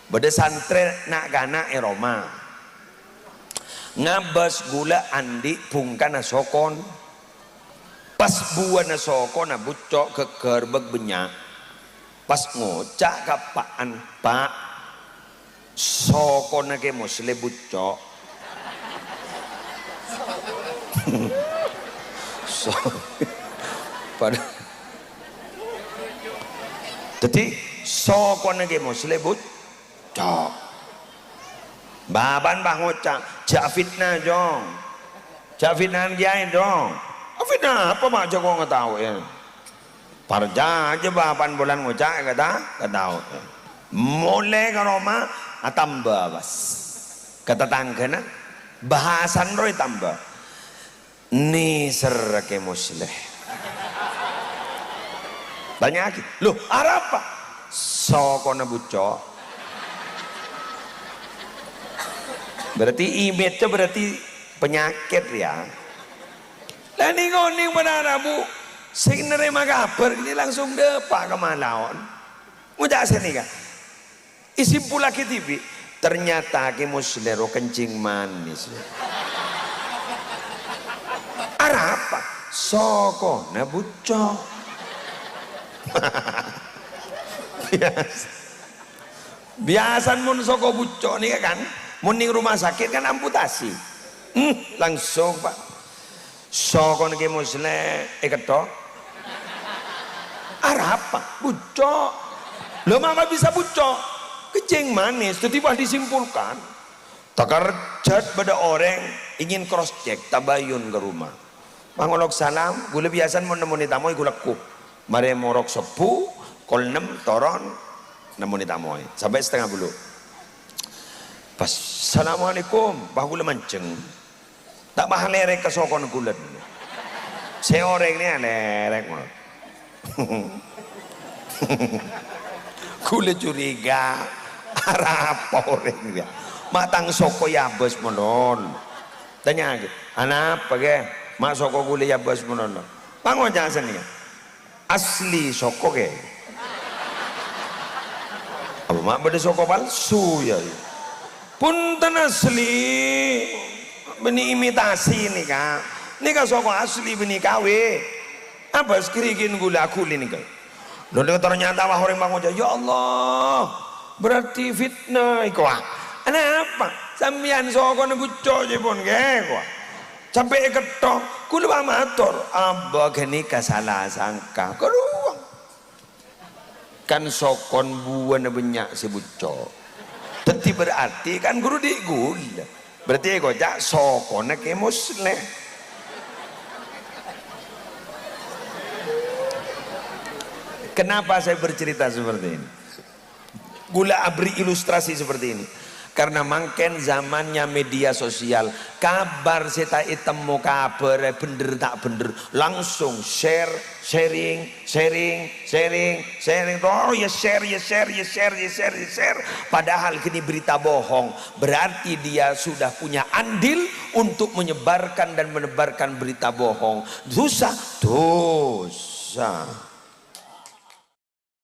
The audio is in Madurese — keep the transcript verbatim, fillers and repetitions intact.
Bâdâ santrè na'-kana' è roma. Ngabâs ghulâ andi' bhungkana sokon. Pas buwâna sokona bucco' ghâggâr bâk bânnya'. Pas ngoca' ka eppa'na, "Pa', sokona Kè Musleh bucco'." So-, pada-, Dhâddhi, sokona Kè Musleh bucco'. Bapa'na pas ngoca', "Jhâ' fitna, Cong. Jhâ' fitna'a kèyaè, Cong." "Fitna apa, Ma', jhâ' kong ngataowè?" Parcajâ bapa'na bulân ngoca' kata, kataowè. Molè ka roma, atamba pas. Ka tatangghâna, bhâsana rowa ètamba. "Nèser Kè Musleh." Tanya'aghi, "Loh, arapa?" "Sokona bucco'." Berarti image berarti penyakit, ya. Lah, nèng-onèng para rabu sè narèma kabhâr ini langsung dâpa' ka malaon. Ngoca' sanèka. Èsimpullaghi dhibi', ternyata Kè Musleh rowa kencing manis. Arapa? Sokona bucco'. Biasa. Biasa mon soko bucco' nèka kan, mon nèng rumah sakit kan amputasi. Hmm, langsung, Pak. Sokona Kè Musleh èketthok. Arapa? Bucco'. Lho, mama bisa bucco'? Kencing manis, dhâddhi pas disimpulkan. Takerjhât bâdâ orèng ingin cross check, tabayun ka roma. Mangolok salam, ghulâ biasa mon nemmonè tamoy ghulâ ghu. Marè morok sobbhu, kol ennem toron, nemmonè tamoy. Sampè' satengnga bâllu'. Pas, "Assalamualaikum," pas ghulâ manjeng. Ta' pas lèrèk ka sokona ghulâ. Sè orèng nèka lèrèk, mon. Ghulâ curiga, arapa orèng rèya? Ma' tang soko èabâs malolo. Tanya'aghi, "Anapa, Kè? Ma' soko ghulâ èabâs malolo?" Pangoca' sanèka. "Asli soko, Kè." Apa ma' bâdâ soko palsu, ya? "Bhunten, asli. Bânnè imitasi nèka. Nèka soko asli bânnè K W." Abâs ghirigin ghulâ aghuli nèka. Lho, ternyata wah orèng pangoca', "Ya Allah, berarti fitnah iko, ah. Anapa? Sampèyan sokona bucco' jhâ' pon, Kè, kowa." Sampè' èketthok, ghulâ pamator, "Abâ, ghânèka sala sangka." Karowa. Kan sokona buwâna bânnya' sè bucco'. Dhâddhi berarti kan ghuru dhi' ghulâ. Berarti èkoca' sokona Kè Musleh. Kenapa saya bercerita seperti ini? Ghulâ abri ilustrasi seperti ini. Karena mangkèn zamannya media sosial, kabhâr sè ta' ètemmo kabhârrâ bhendher ta' bhendher, langsung share, sharing, sharing, sharing, sharing. Oh, ya share, ya share, ya share, ya share, ya share. Padahal ini berita bohong. Berarti dia sudah punya andil untuk menyebarkan dan menebarkan berita bohong. Dosa, dosa.